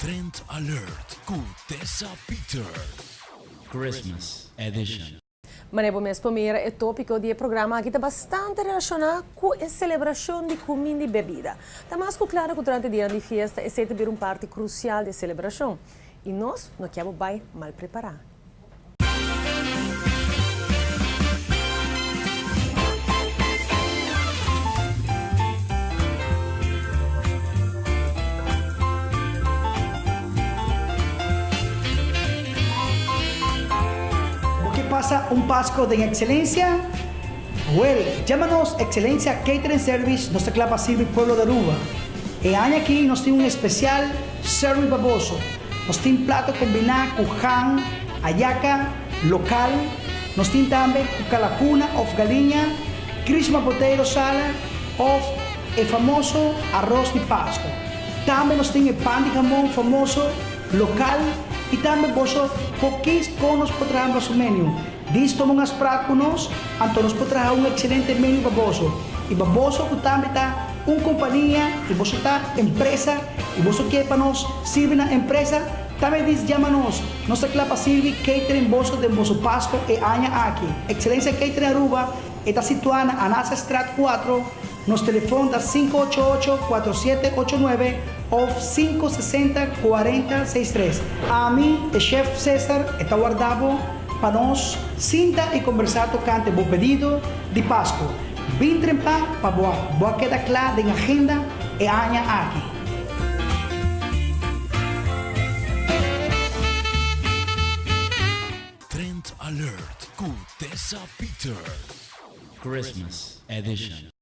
Trend Alert ku Tessa Peters. Christmas Edition. Manera bo mes por mira e tópiko di e programa aki ta bastante relashoná ku e selebrashon di kuminda i bebida. Ta mas ku klaro ku durante dianan di fiesta esei ta bira un parti krusial di e selebrashon. I nos no kia bo bai mal prepará. Bo ke pasa un Pasco den excelencia? Wel, jama nos Excelencia Catering Service, nos ta kla pa sirbi pueblo di Aruba. E aña aki nos tin un especial service pa boso. Nos tin plato combina cu han, ayaca, local. Nos tin tambe cu calacuna of galiña, crisma potato salad of e famoso arroz di Pasco. Tambe nos tin e pan di jamon famoso, local y tambe boso por kies con nos por traha boso menu. Dis tuma un afspraak cu nos, anto nos por traha un excelente menu pa boso. Y pa boso cu tambe ta un compania y boso ta empresa y boso kier pa nos sirbi na empresa, tambe dis jama nos. Nos ta cla pa sirbi catering boso den boso Pasco e aña aki. Excelencia Catering Aruba e ta situa na Anasastraat 4, Nos telefon ta 588 4789 of 560 40 63. Ami, e chef Cesar, e ta warda bo pa nos sinta y combersa tocante bo pedido di Pasco. Bin trempa pa bo bo a keda cla den agenda e aña aki. Trend Alert cu Tessa Peters. Christmas Edition.